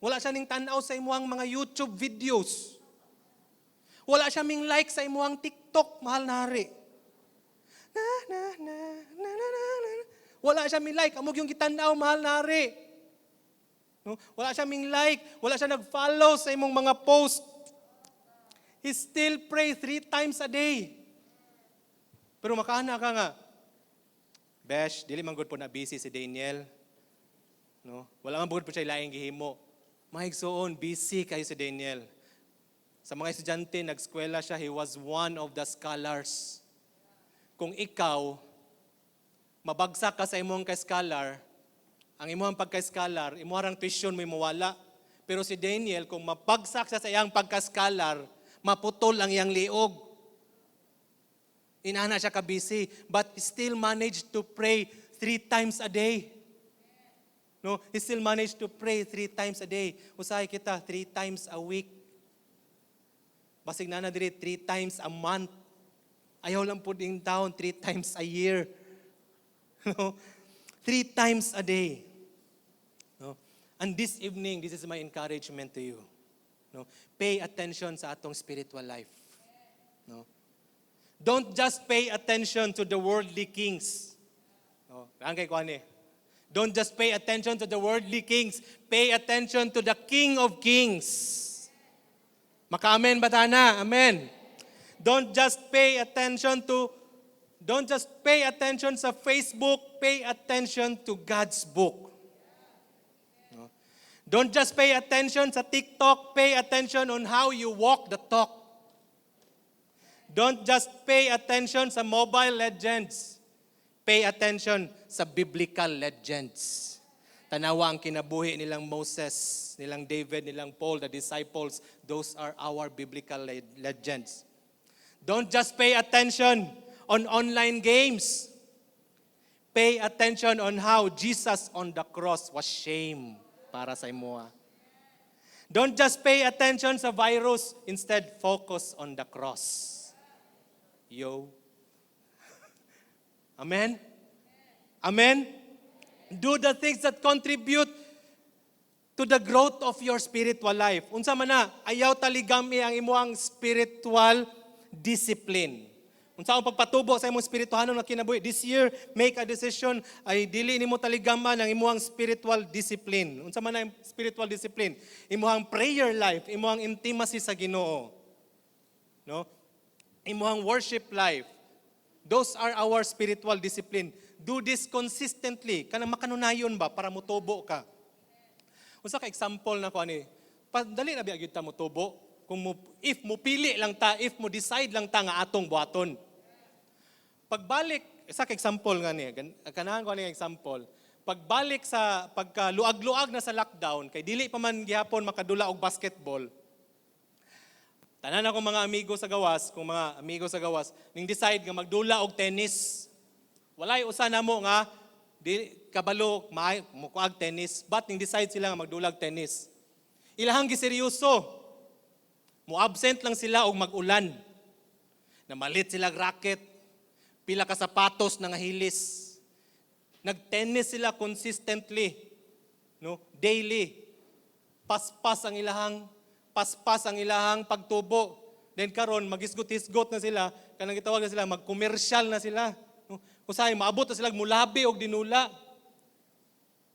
Wala siya ning tan-aw sa imuhang mga YouTube videos. Wala siya ming like sa imuhang TikTok, mahal na hari. Na, na, na, na, na, na, na. Wala siya ming like. Amo yung gitan-aw, mahal na hari. No? Wala siya ming like. Wala siya nag-follow sa imong mga post. He still pray three times a day. Pero makaana ka nga, "Besh, dili man gud po na busy si Daniel. No? Wala man gud po siya laing gihimo." Mga igsoon, busy kayo si Daniel. Sa mga estudyante, nag-eskwela siya, he was one of the scholars. Kung ikaw, mabagsak ka sa imong ka-scholar, ang imong pagka-scholar, imong tuition mo mawala. Pero si Daniel, kung mabagsak siya sa iyang pagka-scholar, maputol ang iyang liog. Inana siya ka-busy, but he still managed to pray three times a day. No, he still managed to pray three times a day. Usahay kita, three times a week. Basig na na diri, three times a month. Ayaw lang po ding taon, three times a year. No? Three times a day. No? And this evening, this is my encouragement to you. No? Pay attention sa atong spiritual life. No? Don't just pay attention to the worldly kings. No? Ang kay kuan eh. Don't just pay attention to the worldly kings. Pay attention to the King of Kings. Maka-amen ba tana? Amen. Don't just pay attention sa Facebook, pay attention to God's book. No? Don't just pay attention sa TikTok, pay attention on how you walk the talk. Don't just pay attention sa Mobile Legends. Pay attention sa biblical legends. Tanawa ang kinabuhi nilang Moses, nilang David, nilang Paul, the disciples. Those are our biblical legends. Don't just pay attention on online games. Pay attention on how Jesus on the cross was shame para sa imoha. Don't just pay attention sa virus. Instead, focus on the cross. Yo. Amen? Amen? Do the things that contribute to the growth of your spiritual life. Unsa man na, ayaw taligami ang imuang spiritual discipline. Unsa ang pagpatubo sa imong spirituhanon nga kinabuhi? This year, make a decision ay dili nimo taligaman ang imuang spiritual discipline. Unsa man ang spiritual discipline? Imuang prayer life, imuang intimacy sa Ginoo. No? Imuang worship life. Those are our spiritual discipline. Do this consistently. Kanang makanunayon ba para mutubo ka? Unsa ka example na ko ani? Dali na biya gyud ta motubo. Kung mo, if mo pili lang ta, if mo decide lang ta nga atong buhaton. Pagbalik, isa ka example nga niya, kanahan ko ani example. Pagbalik sa pagka luag-luag na sa lockdown, kay dili pa man gihapon makadula og basketball. Tanan ako mga amigo sa gawas, kung mga amigo sa gawas, ning decide nga magdula og tennis. Walay usa namo nga di kabalo maay mukuag tennis, but ning decide sila nga magdulag tennis. Ilahang giseryoso. Mo absent lang sila og mag-ulan. Namalit sila og racket, pila ka sapatos na nga hilis. Nag-tennis sila consistently, no? Daily. Paspas ang ilahang pagtubo. Then karon magisgot-hisgot na sila, kanang gitawag na sila, mag-commercial na sila. No? Usahay maabot na sila mulabi og dinula.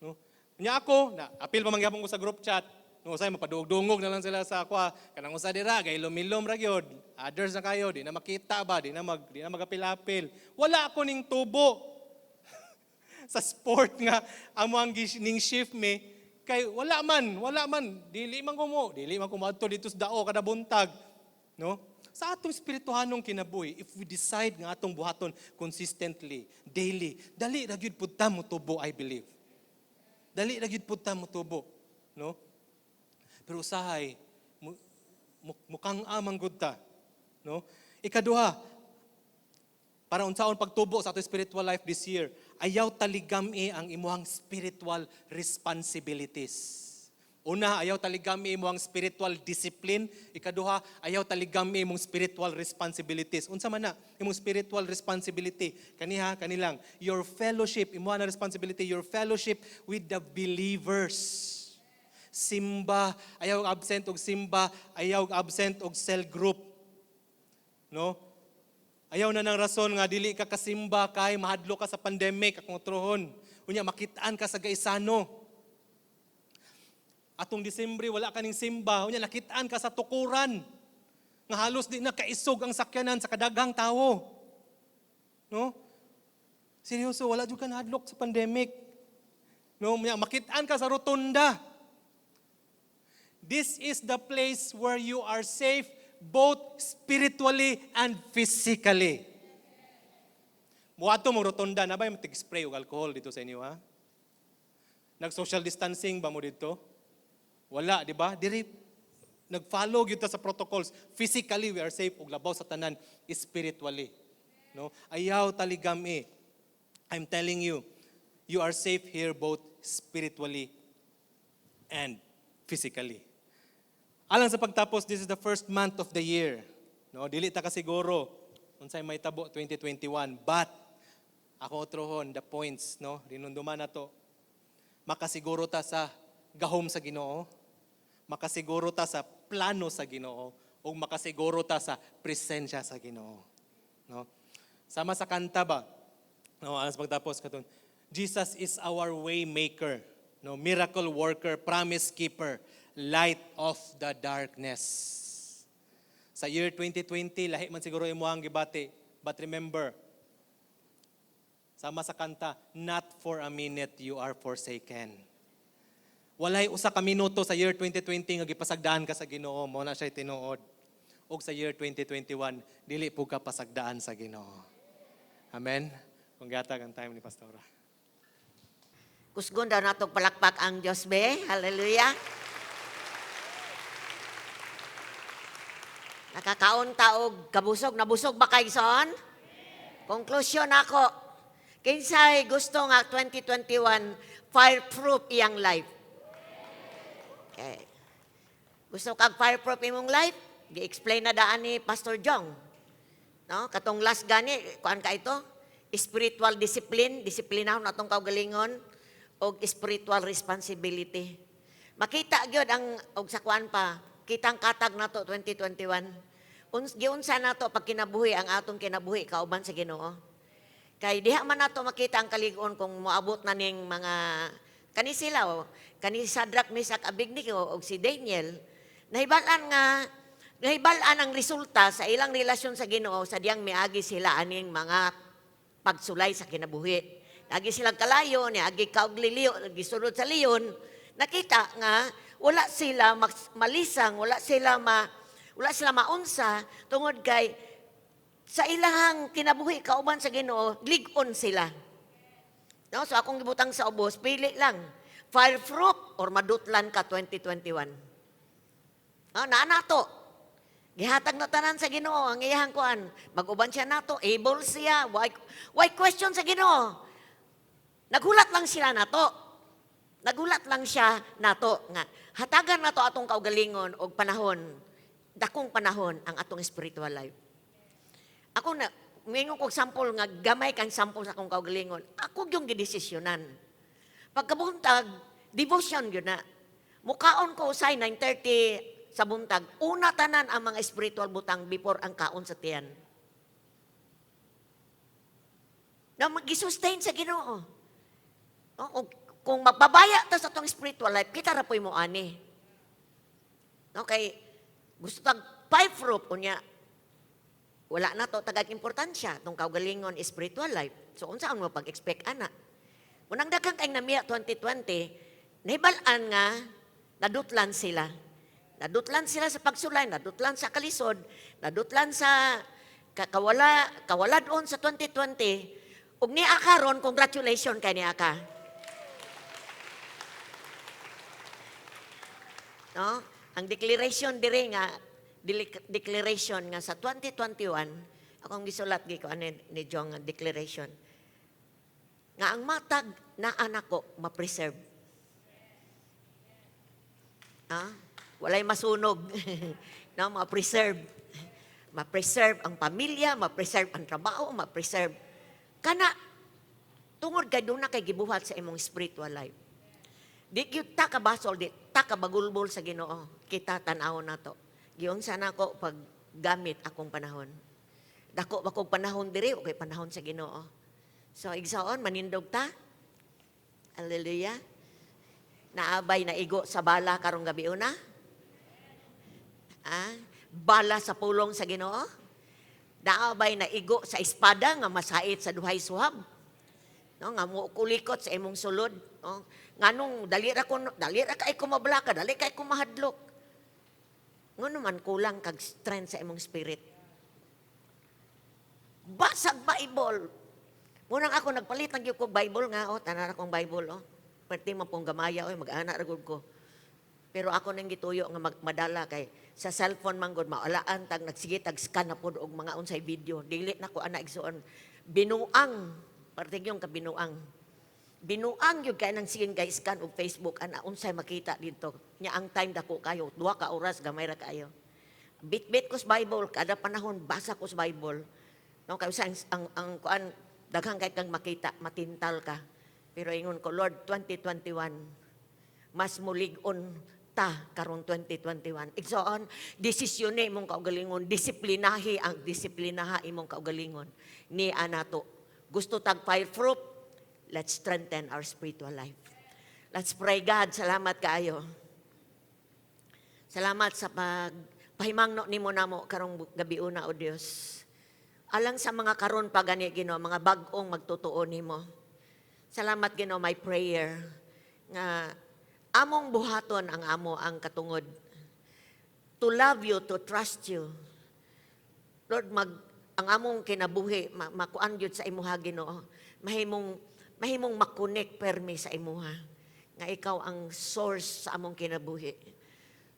No? Nya ako, na apil pa man gyapon ko sa group chat. No, usahay mapadugdungog na lang sila sa ako. Kanang usa dira kay lumilom ra gyud. Others na kayo, di na makita ba, di na magapil-apil. Wala ako ning tubo sa sport nga amo ang ning shift me kay wala man dili man ko moadto dito sa dao kada buntag, no? Sa atong espirituhanong kinabuhi, if we decide nga atong buhaton consistently, daily, dali ra gyud pud ta motubo. I believe dali ra gyud pud ta motubo, no? Pero usahay mukang amang gud ta, no? Ikaduha, para unsaon pagtubo sa atong spiritual life this year, ayaw taligami ang imuhang spiritual responsibilities. Una, ayaw taligami imong spiritual discipline. Ikaduha, ayaw taligami imong spiritual responsibilities. Unsa man na imong spiritual responsibility? Kaniha, kanilang your fellowship, imuha na responsibility, your fellowship with the believers. Simba, ayaw absent og simba, ayaw absent og cell group. No? Ayaw na ng rason nga dili ka kasimba kay mahadlok ka sa pandemic, akong truhon. Unya makitaan ka sa Gaisano. Atong Disembre wala ka ning simba, unya nakitaan ka sa tukuran. Nga halos di na kaisog ang sakyanan sa kadaghang tawo. No? Seryoso, wala jud ka nahadlok sa pandemic. No, unya makitaan ka sa rotunda. This is the place where you are safe both spiritually and physically. Muadto mo rotonda na ba yung tig-spray og alcohol dito sa inyo, ha? Nag-social distancing ba mo dito? Wala, di ba? Diri nag-follow gyud ta sa protocols. Physically we are safe ug labaw sa tanan spiritually. No? Ayaw taligami. I'm telling you, you are safe here both spiritually and physically. Alang sa pagtapos, this is the first month of the year. No, dili ta kasiguro unsay mahitabo 2021, but ako otrohon the points, no, rinunduman nato. Makasiguro ta sa gahom sa Ginoo, makasiguro ta sa plano sa Ginoo, ug makasiguro ta sa presensya sa Ginoo. No? Sama sa kanta ba? No, alang sa pagtapos katon. Jesus is our way maker, no, miracle worker, promise keeper, light of the darkness. Sa year 2020, lahi man siguro imo ang gibati. But remember, sama sa kanta, "Not for a minute you are forsaken." Walay usa ka minuto sa year 2020 nga gipasagdaan ka sa Ginoo, mao na siya tinuod. Ug sa year 2021, dili po ka pasagdaan sa Ginoo. Amen. Kung gihatag ang time ni Pastora. Kusgon daw natong palakpak ang Diyos be. Hallelujah. Nakakaon ta og kabusog. Nabusog ba kay son? Conclusion ako. Kinsay gusto nga 2021 fireproof iyang life? Okay. Gusto kag fireproof imong life? Gi-explain na daan ni Pastor Jong. No? Katong last gani, kuan ka ito? Spiritual discipline, disiplinahon atong kaugalingon og spiritual responsibility. Makita gyud ang og sa kuan pa, kitang katag nato 2021. Giunsa nato pag kinabuhi ang atong kinabuhi kauban sa Ginoo. Kay diha man nato makita ang kalig-on kung moabot na ning mga kani sila oh, kani Shadrach, Meshach, Abednego og si Daniel, nahibal-an ang resulta sa ilang relasyon sa Ginoo sa diyang miagi sila aning mga pagsulay sa kinabuhi. Agi silang kalayo, niagi kaog liliyo, gisulod sa leon, nakita nga wala sila malisang, wala sila ma Wala sila maunsa tungod kay sa ilahang kinabuhi kauban sa Ginoo, lig-on sila. No, so akong gibutang sa ubos, pili lang. Fireproof or madutlan ka 2021. No, naa nato. Gihatag na tanan sa Ginoo ang iyang kuan. Mag-uban siya nato, able siya. Why question sa Ginoo? Naghulat lang sila nato. Nagulat lang siya nato nga hatagan nato atong kaugalingon og panahon, dakong panahon ang atong spiritual life. Ako na mingon kog sample nga gamay kang sample sa akong kaugalingon. Ako yung gidesisyonan. Pagkabuntag, devotion yun na. Mukaon ko usay 9:30 sa buntag. Una tanan ang mga spiritual butang before ang kaon sa tiyan. Na mag-sustain sa Ginoo. No? Kung mapabaya ta sa atong spiritual life, kita ra po'y mo ani. Okay, gusto tag fireproof unya wala na to tagag importansya tong kaugalingon spiritual life. So unsa ang mo pag-expect ana? Unang daghang kay namiya 2020, nahibal-an nga nadutlan sila. Nadutlan sila sa pagsulay, nadutlan sa kalisod, nadutlan sa kawala kawaladon sa 2020. Ug niya karon, congratulations kay niya ka. No? Ang declaration dire nga declaration nga sa 2021, akong gisulat gi ko ani ni Jong nga declaration nga ang matag na anak ko ma-preserve. Ah, walay masunog. No, ma-preserve. Ma-preserve ang pamilya, ma-preserve ang trabaho, ma-preserve. Kana tungod kay doon na kay gibuhat sa imong spiritual life. Di gyud ta kabasol, di ta kabagulbol sa Ginoo. Kita tan-awon nato. Giunsa nako pag gamit akong panahon. Dako ba kog panahon diri o kay panahon sa Ginoo. So igsaon manindog ta. Hallelujah. Naabay na igo sa bala karong gabi una. Ah, bala sa pulong sa Ginoo. Naabay na igo sa espada nga masait sa duhay suhab. No, nga mo kulikot sa imong sulod, no? Nganong dali ra ko, dali ra kay ko mablaka, dali kay ko mahadlok. Ngono man kulang kag strength sa imong spirit. Basag Bible. Munang ako nagpalit ng gyud ko Bible nga oh, tanan akong Bible oh. Perti man pong gamaya oy, mag-ana ra gud ko. Pero ako nang gituyo nga madala kay sa cellphone man gud maalaan tag nagsige tag scan na pod og mga unsay video. Dili na ko ana, igsuon. Binuang, perti yung kabinuang. Binuang gyud kay nang sige kay scan og Facebook ana unsay makita dito. Nya ang time dako kayo, 2 ka oras, gamay ra kayo. Bit-bit ko sa Bible, kada panahon basa ko sa Bible. No, kay usa ang kuan daghan kay kang makita, matintal ka. Pero ingon ko, Lord, 2021 mas mulig-on ta karong 2021. Igsoon, desisyon ni imong kaugalingon, disiplinahi ang disiplinaha imong kaugalingon ni anato. Gusto tag fireproof, let's strengthen our spiritual life. Let's pray. God, salamat kaayo. Salamat sa pag pahimangno nimo namo karong gabi una, o Dios. Alang sa mga karon pa gani, Ginoo, mga bag-ong magtutuo nimo. Salamat, Ginoo, my prayer nga among buhaton ang amo ang katungod. To love you, to trust you. Lord, ang among kinabuhi makuan gyud sa imuha, Ginoo. Mahimong mahimong makonek permi sa imuha nga ikaw ang source sa among kinabuhi.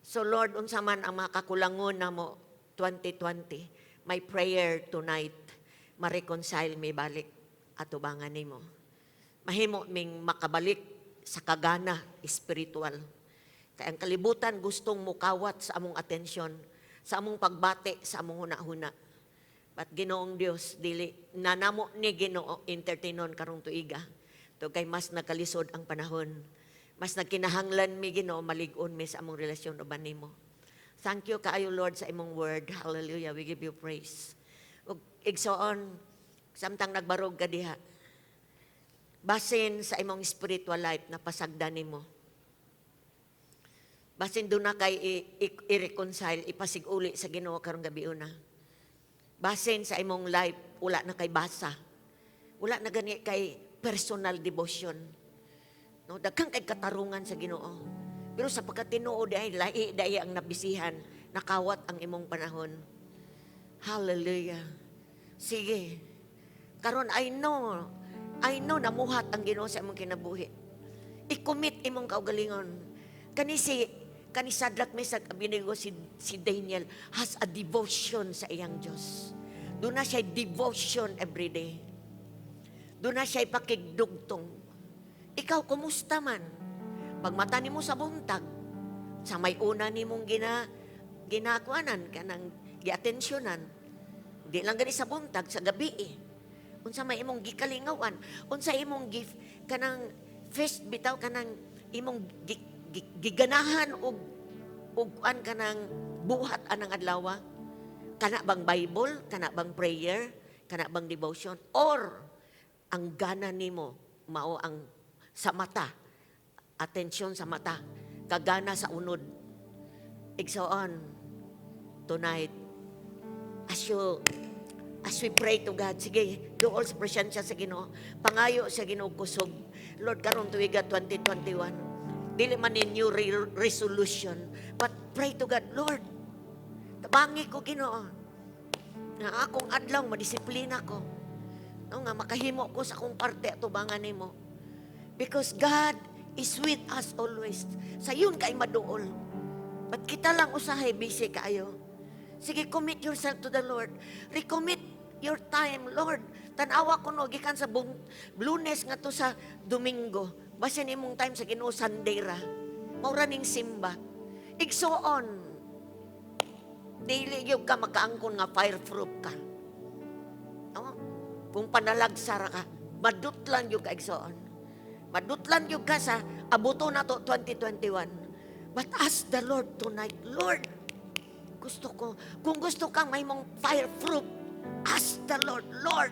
So Lord, unsa man ang mga kakulangon namo 2020, my prayer tonight, ma-reconcile mi balik atubangan nimo. Mahimo ming makabalik sa kagana spiritual. Kay ang kalibutan gustong mukawat sa among atensyon, sa among pagbati, sa among huna-huna. But Ginoong Dios, dili nanamo ni Ginoo entertainon karong tuiga. To kay mas nakalisod ang panahon. Mas nagkinahanglan mi, Ginoo, malig-on mi sa among relasyon uban nimo. Thank you kaayo, Lord, sa imong word. Hallelujah. We give you praise. Ug igsoon, samtang nagbarog ka diha, basin sa imong spiritual life na pasagdan nimo. Basin doon na kay i-reconcile, ipasig-uli sa Ginoo karong gabi una. Basin sa imong life, wala na kay basa. Wala na gani kay personal devotion. No, daghan kay katarungan sa Ginoo. Pero sa pagkatinuod ay lahi dai ang nabisihan. Nakawat ang imong panahon. Hallelujah. Sige. Karon I know namuhat ang Ginoo sa imong kinabuhi. I-commit imong kaugalingon. Kani Shadrach, Meshach, Abednego, si Daniel has a devotion sa iyang Diyos. Duna siya devotion every day. Duna siya pakigdugtong. Ikaw, kumusta man? Pagmata nimo sa buntag, sa may una nimong ginakuanan, kanang giatensyonan, di lang gani sa buntag, sa gabi eh. Unsa may imong gikalingawan, unsa imong gift kanang first bitaw kanang imong giganahan og kuan kanang buhat anang adlaw? Kana bang Bible, kana bang prayer, kana bang devotion, or ang gana nimo mao ang sa mata, atensyon sa mata, kagana sa unod? Igsoon, tonight, as we pray to God, sige, duol sa presensya sa Ginoo, pangayo sa Ginoo kusog. Lord, karon tuiga 2021, dili man ni new resolution, but pray to God, "Lord, tabangi ko, Ginoo, nga akong adlaw madisiplina ko. No, nga makahimo ko sa akong parte atubangan nimo." Because God is with us always. Sayon kay maduol. But kita lang usahay busy kaayo. Sige, commit yourself to the Lord. Recommit your time, Lord. Tanawa ko no, gikan sa Lunes nga to sa Domingo. Basin imong time sa Ginoo Sunday ra. Mao ra ning simba. Igsoon, dili gyud ka makaangkon nga fireproof ka. No? Kung panalagsa ra ka, madutlan gyud ka, igsoon. Madutlan gyud ka sa abuto nato 2021. But ask the Lord tonight, "Lord, gusto ko, kung gusto kang may mong fireproof, ask the Lord, 'Lord,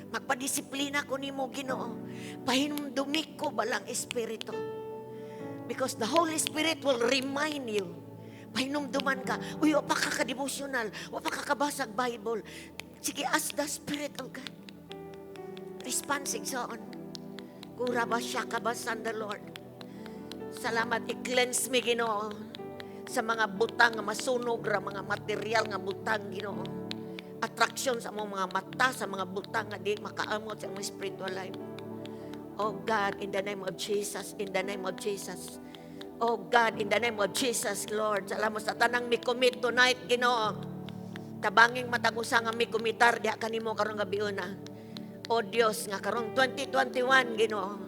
magpadisiplina ko nimo, Ginoo. Pahinumdumi ko balang Espiritu.'" Because the Holy Spirit will remind you. Pahinumduman ka. "Uy, wa pa ka ka-devotional. Wa pa ka kabasag Bible." Sige, ask the Spirit of God. Response, igsoon. Kura ba siya kabasan the Lord. Salamat, i-cleanse me, Ginoo, sa mga butang nga masunog ra, mga material nga butang, Ginoo. Attraction sa among mga mata, sa mga butang nga di makaamot sa among spiritual life. Oh God, in the name of Jesus, in the name of Jesus. Oh God, in the name of Jesus, Lord. Salamat sa tanang mi-commit tonight, Ginoo. Tabanging matag usa nga mi-committar diha kanimo karong gabiuna. O Dios, nga karong 2021, Ginoo,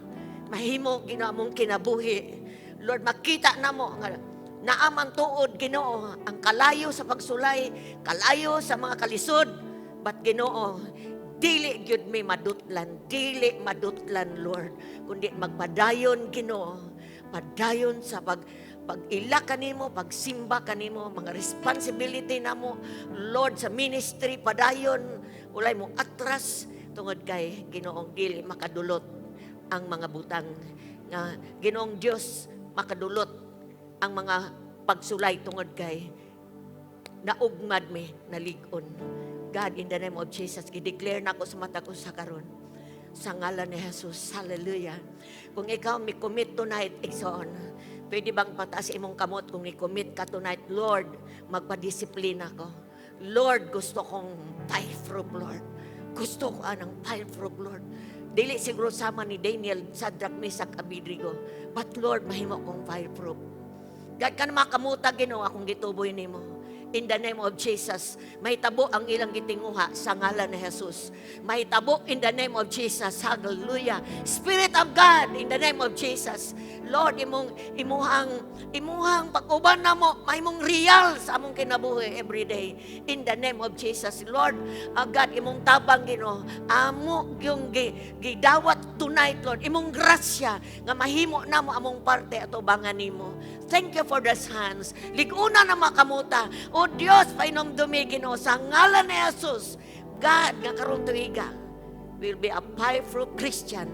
mahimo, Ginoo, among kinabuhi. Lord, makita namo nga naaman tuod, Ginoo, ang kalayo sa pagsulay, kalayo sa mga kalisod. But Ginoo, dili gyud mi madutlan, dili madutlan, Lord, kundi magpadayon, Ginoo, padayon sa pag-ila kanimo, pagsimba kanimo, mga responsibility namo, Lord, sa ministry, padayon, walay mo atras, tungod kay Ginoong dili makadulot ang mga butang nga Ginoong Dios makadulot ang mga pagsulay tungod kay naugmad mi nalig-on. God, in the name of Jesus, gi-declare na ako sa matag usa karon. Sa ngalan ni Jesus, hallelujah. Kung ikaw mi commit tonight, igsoon, pwede bang pataas imong kamot kung i-commit ka tonight, "Lord, magpadisiplina ko. Lord, gusto kong fireproof, Lord. Gusto ko anang fireproof, Lord. Dili siguro sama ni Daniel, Shadrach, Meshach, Abednego. But Lord, mahimo kong fireproof." God, ka na makamuta, Ginoo, akong gituboy nimo. In the name of Jesus, mahitabo ang ilang gitinguha sa ngalan ni Jesus. Mahitabo in the name of Jesus. Hallelujah. Spirit of God, in the name of Jesus. Lord, imong imuhang pag-uban namo, mahimong real sa among kinabuhi every day. In the name of Jesus. Lord, God, imong tabang, Ginoo, amo yung gidawat tonight, Lord, imong grasya nga mahimo namo among parte atubangan nimo. Thank you for these hands. Liguna na makamuta. O Dios, painomdumi, Ginoo, sa ngalan ni Jesus. God, nga karon tuiga will be a powerful Christian.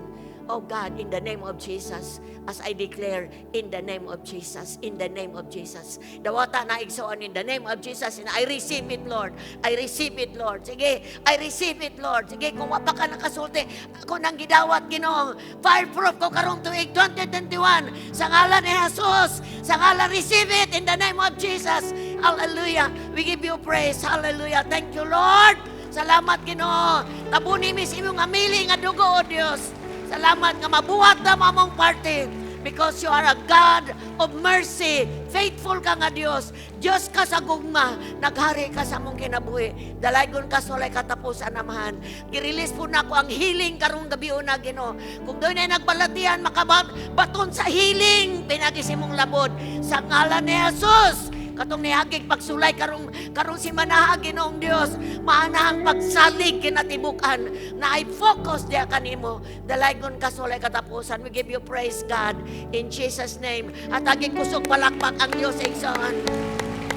Oh God, in the name of Jesus, as I declare, in the name of Jesus, in the name of Jesus. Dawata na, igsoon, in the name of Jesus, and I receive it, Lord. I receive it, Lord. Sige, I receive it, Lord. Sige, kung wa pa ka nakasulti, ako nang gidawat, Ginoo. Fireproof ko karong tuig 2021. Sa ngalan ni Jesus, sa ngalan, receive it in the name of Jesus. Hallelujah. We give you praise. Hallelujah. Thank you, Lord. Salamat, Ginoo. Tabuni mi sa imong hamili nga dugo, O Dios. Salamat nga mabuhat na among party because you are a God of mercy. Faithful ka nga Dios. Dios ka sa gugma. Naghari ka sa among kinabuhi. Dalaygon ka sa walay katapusan, Amahan. Gi-release po nako ang healing karong gabi una, Ginoo. Kung doon ay nagbalatian, makabaton sa healing, pinaagi sa imong labod. Sa ngalan ni Jesus, katong nihagig pagsulay karong karong simanaha, Ginoong Dios, maanahang pagsalig kinatibukan na ay focus diya kanimo. Dalaygon ka sa walay katapusan. We give you praise, God, in Jesus' name. At aging kusog palakpak ang Dios, igsoon.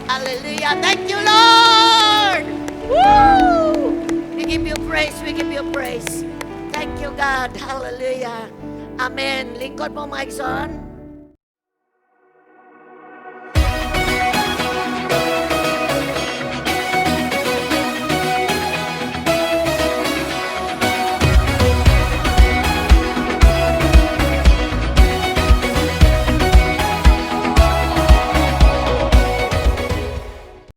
Hallelujah. Thank you, Lord. Woo! We give you praise. We give you praise. Thank you, God. Hallelujah. Amen. Lingkod mo, mga igsoon.